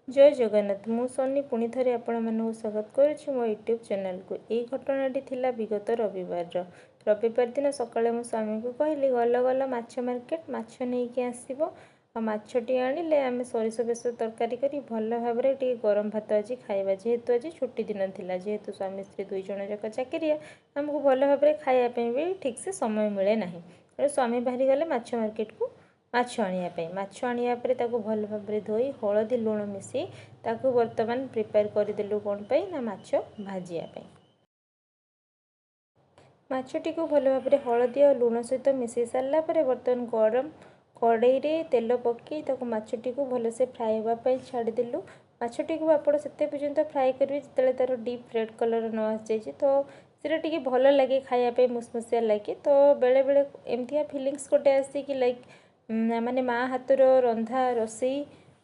ଜୟ ଜଗନ୍ନାଥ, ମୁଁ ସନି ପୁଣି ଥରେ ଆପଣମାନଙ୍କୁ ସ୍ୱାଗତ କରୁଛି ମୋ ୟୁଟ୍ୟୁବ୍ ଚ୍ୟାନେଲକୁ। ଏଇ ଘଟଣାଟି ଥିଲା ବିଗତ ରବିବାରର। ରବିବାର ଦିନ ସକାଳେ ମୁଁ ସ୍ୱାମୀଙ୍କୁ କହିଲି, ଗଲ ଗଲ ମାଛ ମାର୍କେଟ, ମାଛ ନେଇକି ଆସିବ। ଆଉ ମାଛଟି ଆଣିଲେ ଆମେ ସୋରିଷ ବେସର ତରକାରୀ କରି ଭଲ ଭାବରେ ଟିକେ ଗରମ ଭାତ ଆଜି ଖାଇବା। ଯେହେତୁ ଆଜି ଛୁଟି ଦିନ ଥିଲା, ଯେହେତୁ ସ୍ୱାମୀ ସ୍ତ୍ରୀ ଦୁଇ ଜଣ ଯାକ ଚାକିରିଆ, ଆମକୁ ଭଲ ଭାବରେ ଖାଇବା ପାଇଁ ବି ଠିକ୍ସେ ସମୟ ମିଳେ ନାହିଁ। ତେଣୁ ସ୍ୱାମୀ ବାହାରିଗଲେ ମାଛ ମାର୍କେଟକୁ ମାଛ ଆଣିବା ପାଇଁ। ମାଛ ଆଣିବା ପରେ ତାକୁ ଭଲ ଭାବରେ ଧୋଇ ହଳଦୀ ଲୁଣ ମିଶାଇ ତାକୁ ବର୍ତ୍ତମାନ ପ୍ରିପେୟାର କରିଦେଲୁ। କ'ଣ ପାଇଁ ନା ମାଛ ଭାଜିବା ପାଇଁ। ମାଛଟିକୁ ଭଲ ଭାବରେ ହଳଦୀ ଆଉ ଲୁଣ ସହିତ ମିଶାଇ ସାରିଲା ପରେ ବର୍ତ୍ତମାନ ଗରମ କଡ଼େଇରେ ତେଲ ପକାଇ ତାକୁ ମାଛଟିକୁ ଭଲସେ ଫ୍ରାଏ ହେବା ପାଇଁ ଛାଡ଼ିଦେଲୁ। ମାଛଟିକୁ ଆପଣ ସେତେ ପର୍ଯ୍ୟନ୍ତ ଫ୍ରାଏ କରିବେ ଯେତେବେଳେ ତା'ର ଡିପ୍ ରେଡ଼୍ କଲର୍ ନ ଆସିଯାଇଛି। ତ ସେଇଟା ଟିକେ ଭଲ ଲାଗେ ଖାଇବା ପାଇଁ, ମୁସମୁସିଆ ଲାଗେ। ତ ବେଳେବେଳେ ଏମିତିଆ ଫିଲିଙ୍ଗସ୍ ଗୋଟେ ଆସେ କି ଲାଇକ୍ ମାନେ ମା' ହାତର ରନ୍ଧା ରୋଷେଇ,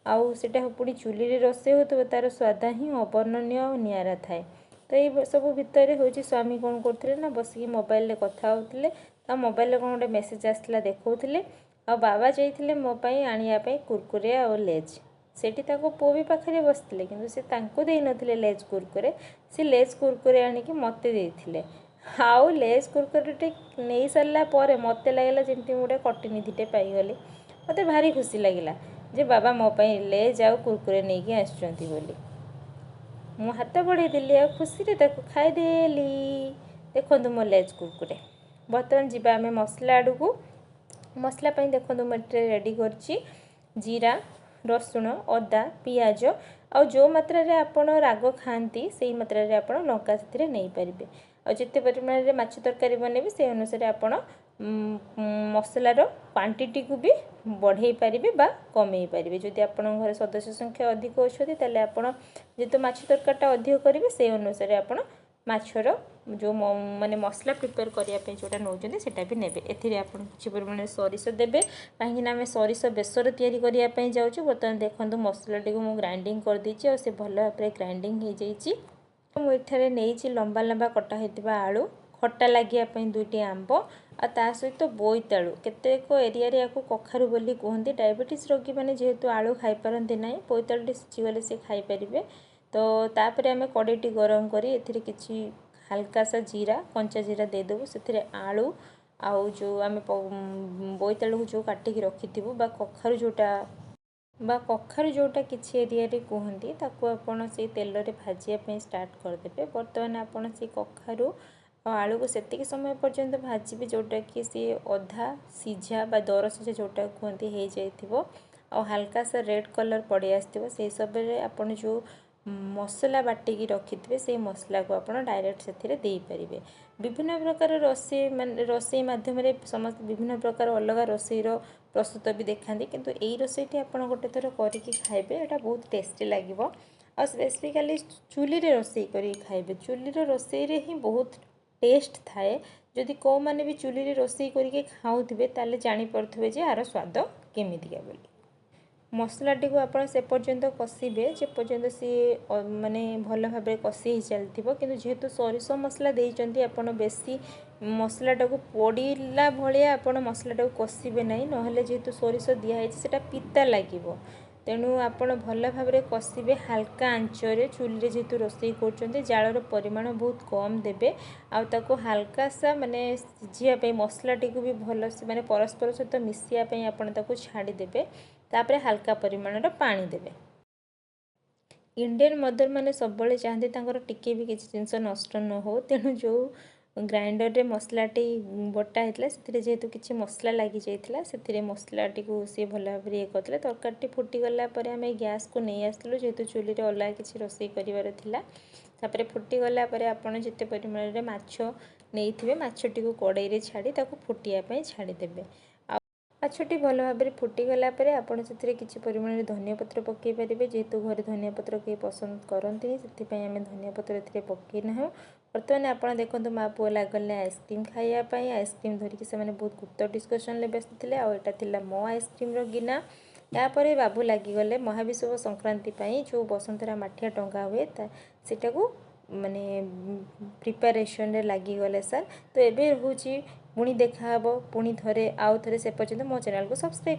ଆଉ ସେଇଟା ପୁଣି ଚୁଲିରେ ରୋଷେଇ ହେଉଥିବ, ତା'ର ସ୍ୱାଦ ହିଁ ଅବର୍ଣ୍ଣନୀୟ ଆଉ ନିଆରା ଥାଏ। ତ ଏଇ ସବୁ ଭିତରେ ହେଉଛି ସ୍ୱାମୀ କ'ଣ କରୁଥିଲେ ନା ବସିକି ମୋବାଇଲରେ କଥା ହେଉଥିଲେ। ତା ମୋବାଇଲରେ କ'ଣ ଗୋଟେ ମେସେଜ୍ ଆସିଥିଲା ଦେଖାଉଥିଲେ। ଆଉ ବାବା ଯାଇଥିଲେ ମୋ ପାଇଁ ଆଣିବା ପାଇଁ କୁରକୁରେ ଆଉ ଲେଜ୍। ସେଇଠି ତାଙ୍କ ପୁଅ ବି ପାଖରେ ବସିଥିଲେ, କିନ୍ତୁ ସେ ତାଙ୍କୁ ଦେଇନଥିଲେ ଲେଜ୍ କୁରକୁରେ, ସେ ଲେଜ୍ କୁରକୁରେ ଆଣିକି ମୋତେ ଦେଇଥିଲେ। ଆଉ ଲେଜ୍ କୁରକୁରେଟି ନେଇସାରିଲା ପରେ ମୋତେ ଲାଗିଲା ଯେମିତି ମୁଁ ଗୋଟେ କଟିନିଧିଟେ ପାଇଗଲି। ମୋତେ ଭାରି ଖୁସି ଲାଗିଲା ଯେ ବାବା ମୋ ପାଇଁ ଲେଜ୍ ଆଉ କୁରକୁରେ ନେଇକି ଆସିଛନ୍ତି ବୋଲି। ମୁଁ ହାତ ବଢ଼େଇଦେଲି ଆଉ ଖୁସିରେ ତାକୁ ଖାଇଦେଲି। ଦେଖନ୍ତୁ ମୋ ଲେଜ୍ କୁରକୁରେ। ବର୍ତ୍ତମାନ ଯିବା ଆମେ ମସଲା ଆଡ଼କୁ। ମସଲା ପାଇଁ ଦେଖନ୍ତୁ ମୁଁ ଏଠାରେ ରେଡ଼ି କରିଛି ଜିରା, ରସୁଣ, ଅଦା, ପିଆଜ। ଆଉ ଯେଉଁ ମାତ୍ରାରେ ଆପଣ ରାଗ ଖାଆନ୍ତି ସେଇ ମାତ୍ରାରେ ଆପଣ ଲଙ୍କା ସେଥିରେ ନେଇପାରିବେ। ଆଉ ଯେତେ ପରିମାଣରେ ମାଛ ତରକାରୀ ବନେଇବେ ସେଇ ଅନୁସାରେ ଆପଣ ମସଲାର କ୍ୱାଣ୍ଟିଟିକୁ ବି ବଢ଼େଇ ପାରିବେ ବା କମେଇ ପାରିବେ। ଯଦି ଆପଣଙ୍କ ଘରେ ସଦସ୍ୟ ସଂଖ୍ୟା ଅଧିକ ଅଛନ୍ତି, ତାହେଲେ ଆପଣ ଯେହେତୁ ମାଛ ତରକାରୀଟା ଅଧିକ କରିବେ, ସେଇ ଅନୁସାରେ ଆପଣ ମାଛର ଯେଉଁ ମାନେ ମସଲା ପ୍ରିପେୟାର କରିବା ପାଇଁ ଯେଉଁଟା ନେଉଛନ୍ତି ସେଇଟା ବି ନେବେ। ଏଥିରେ ଆପଣ କିଛି ପରିମାଣରେ ସୋରିଷ ଦେବେ, କାହିଁକିନା ଆମେ ସୋରିଷ ବେସର ତିଆରି କରିବା ପାଇଁ ଯାଉଛୁ। ବର୍ତ୍ତମାନ ଦେଖନ୍ତୁ ମସଲାଟିକୁ ମୁଁ ଗ୍ରାଇଣ୍ଡିଙ୍ଗ କରିଦେଇଛି ଆଉ ସେ ଭଲ ଭାବରେ ଗ୍ରାଇଣ୍ଡିଙ୍ଗ ହେଇଯାଇଛି। ମୁଁ ଏଠାରେ ନେଇଛି ଲମ୍ବା ଲମ୍ବା କଟା ହେଇଥିବା ଆଳୁ, ଖଟା ଲାଗିବା ପାଇଁ ଦୁଇଟି ଆମ୍ବ, ଆଉ ତା ସହିତ ବୋଇତାଳୁ। କେତେକ ଏରିଆରେ ୟାକୁ କଖାରୁ ବୋଲି କୁହନ୍ତି। ଡାଇବେଟିସ୍ ରୋଗୀମାନେ ଯେହେତୁ ଆଳୁ ଖାଇପାରନ୍ତି ନାହିଁ, ବୋଇତାଳୁଟି ସିଝିଗଲେ ସେ ଖାଇପାରିବେ। ତ ତାପରେ ଆମେ କଡ଼େଇଟି ଗରମ କରି ଏଥିରେ କିଛି ହାଲକା ସା ଜିରା, କଞ୍ଚା ଜିରା ଦେଇଦେବୁ। ସେଥିରେ ଆଳୁ ଆଉ ଯେଉଁ ଆମେ ବୋଇତାଳୁକୁ ଯେଉଁ କାଟିକି ରଖିଥିବୁ ବା କଖାରୁ ଯେଉଁଟା କିଛି ଏରିଆରେ କୁହନ୍ତି, ତାକୁ ଆପଣ ସେଇ ତେଲରେ ଭାଜିବା ପାଇଁ ଷ୍ଟାର୍ଟ କରିଦେବେ। ବର୍ତ୍ତମାନ ଆପଣ ସେଇ କଖାରୁ ଆଉ ଆଳୁକୁ ସେତିକି ସମୟ ପର୍ଯ୍ୟନ୍ତ ଭାଜିବେ ଯେଉଁଟାକି ସିଏ ଅଧା ସିଝା ବା ଦର ସିଝା ଯେଉଁଟା କୁହନ୍ତି ହେଇଯାଇଥିବ ଆଉ ହାଲକା ସା ରେଡ଼୍ କଲର୍ ପଡ଼ି ଆସିଥିବ। ସେଇ ସମୟରେ ଆପଣ ଯେଉଁ ମସଲା ବାଟିକି ରଖିଥିବେ, ସେଇ ମସଲାକୁ ଆପଣ ଡାଇରେକ୍ଟ ସେଥିରେ ଦେଇପାରିବେ। ବିଭିନ୍ନ ପ୍ରକାର ରୋଷେଇ ମାନେ ରୋଷେଇ ମାଧ୍ୟମରେ ସମସ୍ତେ ବିଭିନ୍ନ ପ୍ରକାର ଅଲଗା ରୋଷେଇର ପ୍ରସ୍ତୁତ ବି ଦେଖାନ୍ତି, କିନ୍ତୁ ଏଇ ରୋଷେଇଟି ଆପଣ ଗୋଟେ ଥର କରିକି ଖାଇବେ, ଏଇଟା ବହୁତ ଟେଷ୍ଟି ଲାଗିବ। ଆଉ ସ୍ପେସିଫିକାଲି ଚୁଲିରେ ରୋଷେଇ କରିକି ଖାଇବେ। ଚୁଲିର ରୋଷେଇରେ ହିଁ ବହୁତ ଟେଷ୍ଟ ଥାଏ। ଯଦି କେଉଁମାନେ ବି ଚୁଲିରେ ରୋଷେଇ କରିକି ଖାଉଥିବେ, ତାହେଲେ ଜାଣିପାରୁଥିବେ ଯେ ଆର ସ୍ୱାଦ କେମିତିକା ବୋଲି। ମସଲାଟିକୁ ଆପଣ ସେ ପର୍ଯ୍ୟନ୍ତ କଷିବେ ଯେ ପର୍ଯ୍ୟନ୍ତ ସିଏ ମାନେ ଭଲ ଭାବରେ କଷି ହେଇ ଚାଲିଥିବ। କିନ୍ତୁ ଯେହେତୁ ସୋରିଷ ମସଲା ଦେଇଛନ୍ତି, ଆପଣ ବେଶୀ ମସଲାଟାକୁ ପୋଡ଼ିଲା ଭଳିଆ ଆପଣ ମସଲାଟାକୁ କଷିବେ ନାହିଁ, ନହେଲେ ଯେହେତୁ ସୋରିଷ ଦିଆହେଇଛି ସେଇଟା ପିତା ଲାଗିବ। ତେଣୁ ଆପଣ ଭଲ ଭାବରେ କଷିବେ ହାଲକା ଆଞ୍ଚରେ। ଚୁଲିରେ ଯେହେତୁ ରୋଷେଇ କରୁଛନ୍ତି, ଜାଳର ପରିମାଣ ବହୁତ କମ୍ ଦେବେ। ଆଉ ତାକୁ ହାଲକା ସା ମାନେ ସିଝିବା ପାଇଁ, ମସଲାଟିକୁ ବି ଭଲସେ ମାନେ ପରସ୍ପର ସହିତ ମିଶିବା ପାଇଁ ଆପଣ ତାକୁ ଛାଡ଼ିଦେବେ। ତାପରେ ହାଲକା ପରିମାଣର ପାଣି ଦେବେ। ଇଣ୍ଡିଆନ୍ ମଦର ମାନେ ସବୁବେଳେ ଚାହାନ୍ତି ତାଙ୍କର ଟିକେ ବି କିଛି ଜିନିଷ ନଷ୍ଟ ନ ହେଉ। ତେଣୁ ଯେଉଁ ଗ୍ରାଇଣ୍ଡରରେ ମସଲାଟି ବଟା ହେଇଥିଲା, ସେଥିରେ ଯେହେତୁ କିଛି ମସଲା ଲାଗିଯାଇଥିଲା, ସେଥିରେ ମସଲାଟିକୁ ସିଏ ଭଲ ଭାବରେ ଇଏ କରିଥିଲେ। ତରକାରୀଟି ଫୁଟିଗଲା ପରେ ଆମେ ଗ୍ୟାସ୍କୁ ନେଇ ଆସିଥିଲୁ, ଯେହେତୁ ଚୁଲିରେ ଅଲଗା କିଛି ରୋଷେଇ କରିବାର ଥିଲା। ତାପରେ ଫୁଟିଗଲା ପରେ ଆପଣ ଯେତେ ପରିମାଣରେ ମାଛ ନେଇଥିବେ, ମାଛଟିକୁ କଡ଼େଇରେ ଛାଡ଼ି ତାକୁ ଫୁଟିବା ପାଇଁ ଛାଡ଼ିଦେବେ। ଆଉ ମାଛଟି ଭଲ ଭାବରେ ଫୁଟିଗଲା ପରେ ଆପଣ ସେଥିରେ କିଛି ପରିମାଣରେ ଧନିଆ ପତ୍ର ପକାଇ ପାରିବେ। ଯେହେତୁ ଘରେ ଧନିଆ ପତ୍ର କେହି ପସନ୍ଦ କରନ୍ତିନି, ସେଥିପାଇଁ ଆମେ ଧନିଆ ପତ୍ର ଏଥିରେ ପକାଇ ନାହୁଁ। ବର୍ତ୍ତମାନ ଆପଣ ଦେଖନ୍ତୁ ମା ପୁଅ ଲାଗିଲେ ଆଇସ୍କ୍ରିମ୍ ଖାଇବା ପାଇଁ। ଆଇସ୍କ୍ରିମ୍ ଧରିକି ସେମାନେ ବହୁତ ଗୁପ୍ତ ଡିସ୍କସନ୍ରେ ବ୍ୟସ୍ତ ଥିଲେ। ଆଉ ଏଇଟା ଥିଲା ମୋ ଆଇସ୍କ୍ରିମ୍ର ଗିନା। ତାପରେ ବାବୁ ଲାଗିଗଲେ ମହାବିଷୁବ ସଂକ୍ରାନ୍ତି ପାଇଁ ଯେଉଁ ବସନ୍ତରା ମାଠିଆ ଟଙ୍ଗା ହୁଏ ତା ସେଇଟାକୁ ମାନେ ପ୍ରିପାରେସନ୍ରେ ଲାଗିଗଲେ ସାର୍। ତ ଏବେ ରହୁଛି, ପୁଣି ଦେଖାହେବ ପୁଣି ଥରେ ଆଉ ଥରେ। ସେ ପର୍ଯ୍ୟନ୍ତ ମୋ ଚ୍ୟାନେଲକୁ ସବସ୍କ୍ରାଇବ୍